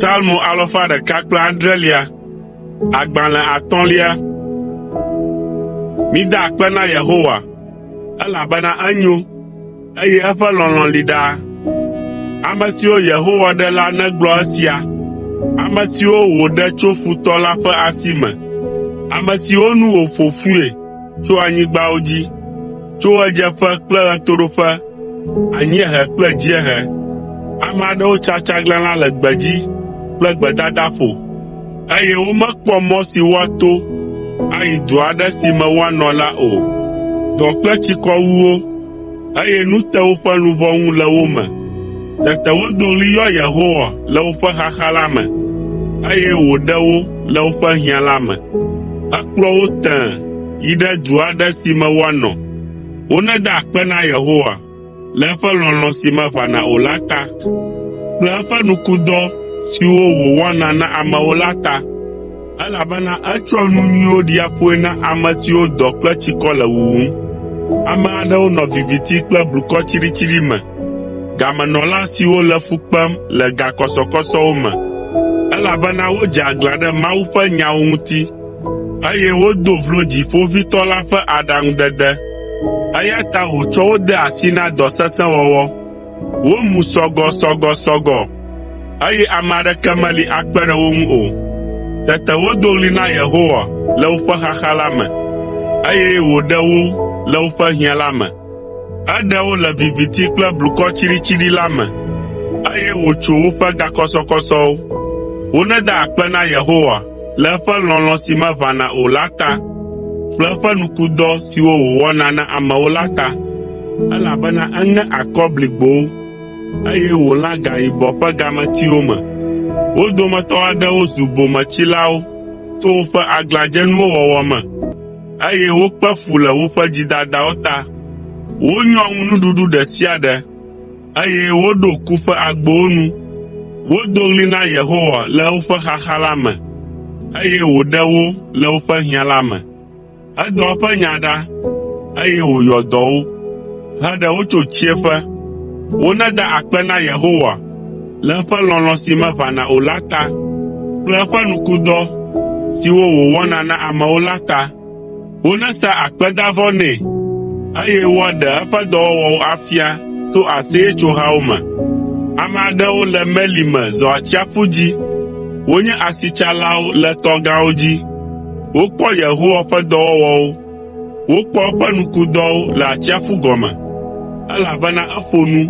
Psalmo alafa ɖeka kple adrelia, agbalẽ atɔ̃lia. Mida akpe na Yehowa, elabena enyo, eye eƒe lɔlɔ̃ li ɖaa. Ame siwo Yehowa ɖe la negblɔ esia, ame siwo wòɖe tso futɔ la ƒe asi me, ame siwo nu wòƒo ƒui tso anyigbawo dzi, tso ɣedzeƒe kple ɣetoɖoƒe, anyiehe kple dziehe. Ame aɖewo tsa tsaglãla le gbedzi kple gbedadaƒo, eye womekpɔ mɔ si woato ayi du aɖe si me woanɔ la o. Dɔ kple tsikɔ wu wo, eye nu te woƒe luʋɔ ŋu le wo me. Tete wodo ɣli yɔ Yehowa le woƒe xaxa la me, eye wòɖe wo le woƒe hiã la me. Ekplɔ wo tẽe yi ɖe du aɖe si me woanɔ. Woneda akpe na Yehowa le eƒe lɔlɔ̃ si meʋãna o la ta kple eƒe nukudɔ siwo wòwɔna na amewo la ta, elabena etsɔa nu nyuiwo ɖia ƒoe na ame siwo dɔ kple tsikɔ le wuwum. Ame aɖewo nɔ viviti kple blukɔ tsiɖitsiɖi me, gamenɔla siwo le fu kpem le gakɔsɔkɔsɔwo me, elabena wodze aglã ɖe Mawu ƒe nyawo ŋuti, eye wodo vlo Dziƒoʋĩtɔ la ƒe aɖaŋudede. Eya ta wòtsɔ wo de asi na dɔ sesẽ wɔwɔ. Womu sɔgɔsɔgɔsɔgɔ, eye ame aɖeke meli akpe ɖe wo ŋu o. Tete wodo ɣli na Yehowa le woƒe xaxa la me, eye wòɖe wo le woƒe hiã la me. Eɖe wo le viviti kple blukɔ tsiɖitsiɖi la me, eye wòtso woƒe gakɔsɔkɔsɔwo. Woneda akpe na Yehowa le eƒe lɔlɔ̃ si meʋãna o la ta kple eƒe nukudɔ siwo wòwɔna na amewo la ta, elabena eŋe akɔbligbowo, eye wòlã gayibɔ ƒe gametiwo me. Wo dometɔ aɖewo zu bometsilawo to woƒe aglãdzenuwo wɔwɔ me, eye wokpe fu le woƒe dzidadawo ta. Wonyɔ ŋu nuɖuɖu ɖe sia ɖe, eye woɖo ku ƒe agbowo nu. Wodo ɣli na Yehowa le woƒe xaxa la me, eye wòɖe wo le woƒe hiã la me. Edɔ eƒe nya ɖa, eye wòyɔ dɔ wo, heɖe wo tso tsiẽƒe. Woneda akpe na Yehowa le eƒe lɔlɔ̃ si meʋãna o la ta kple eƒe nukudɔ siwo wòwɔna na amewo la ta. Wonesa akpedavɔ nɛ, eye woaɖe eƒe dɔwɔwɔwo afia to aseyetsohawo me. Ame aɖewo le meli me zɔ atsiaƒu dzi, wonye asitsalawo le tɔ gãwo dzi. Wokpɔ Yehowa ƒe dɔwɔwɔwo, wokpɔ eƒe nukudɔwo le atsiaƒu gɔme, elabena eƒo nu,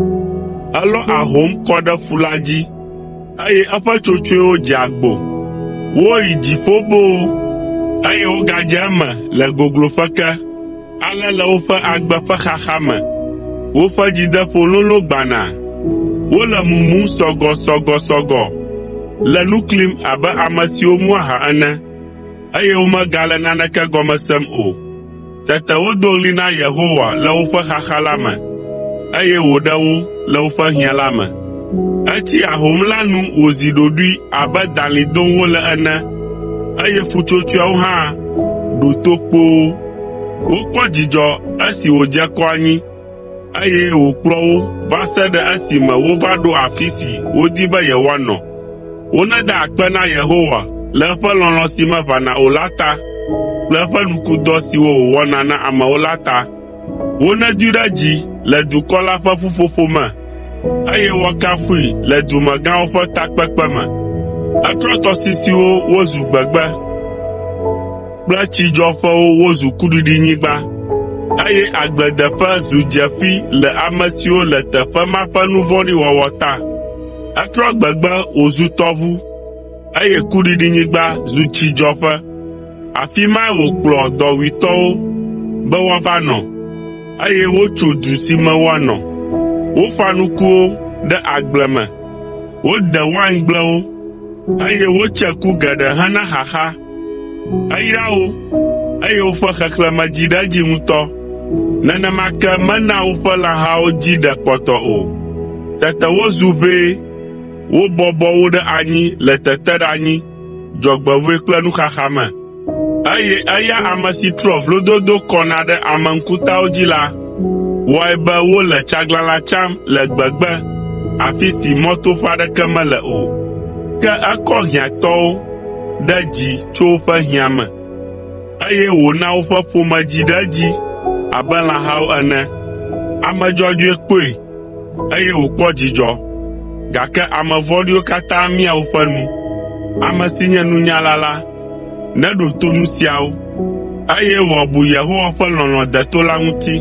elɔ ahom kɔ ɖe ƒu la dzi, eye eƒe tsotsoewo dze agbo. Woyi dziƒo boo, eye wogadze eme le gogloƒe ke. Ale le woƒe agbe ƒe xaxa me, woƒe dzideƒo lolõ gbanaa, wole mumum sɔgɔsɔgɔsɔgɔ, le nu klim abe ame siwo mu aha ene, eye womegale naneke gɔme sem o. Tete wodo ɣli na Yehowa le woƒe xaxa la me, eye wòɖe wo le woƒe hiã la me. Etsi ahom la nu wòzi ɖoɖoe abe dalĩ dom wole ene, eye ƒutsotsoeawo hã ɖo to kpoo. Wokpɔ dzidzɔ esi wòdze kɔ anyi, eye wòkplɔ wo va se ɖe esime wova ɖo afi si wodi be yewoanɔ. Woneda akpe na Yehowa le eƒe lɔlɔ̃ si meʋãna o la ta kple eƒe nukudɔ siwo wòwɔna na amewo la ta. Wonedoe ɖe dzi le dukɔ la ƒe ƒuƒoƒo me, eye woakafui le dumegãwo ƒe takpekpe me. Etrɔ tɔsisiwo wozu gbegbe kple tsidzɔƒewo wozu kuɖiɖinyigba, eye agbledeƒe zu dzeƒi le ame siwo le teƒe ma ƒe nu vɔ̃ɖi wɔwɔ ta. Etrɔ gbegbe wòzu tɔʋu, eye kuɖiɖinyigba zu tsidzɔƒe. Afi mae wòkplɔ dɔwuitɔwo be woava nɔ, eye wotso du si me woanɔ. Woƒã nukuwo ɖe agble me, wode waingblewo, eye wotse ku geɖe hena xaxa. Eyra wo, eye woƒe xexlẽme dzi ɖe edzi ŋutɔ. Nenema ke mena woƒe lãhawo dzi ɖe kpɔtɔ o. Tete wozu ʋɛ, wobɔbɔ wo ɖe anyi le teteɖeanyi, dzɔgbevɔ̃e kple nuxaxa me. Eye eya ame si trɔ vlododo kɔna ɖe ame ŋkutawo dzi la, wɔe be wole tsaglãla tsam le gbegbe afi si mɔtoƒe aɖeke mele o. Ke ekɔ hiãtɔwo ɖe dzi tso woƒe hiã me, eye wòna woƒe ƒome dzi ɖe edzi abe lãhawo ene. Ame dzɔdzɔe kpɔe, eye wòkpɔ dzidzɔ, gake ame vɔ̃ɖiwo katã mia woƒe nu. Ame si nye nunyala la, neɖo to nu siawo, eye wòabu Yehowa ƒe lɔlɔ̃ deto la ŋuti.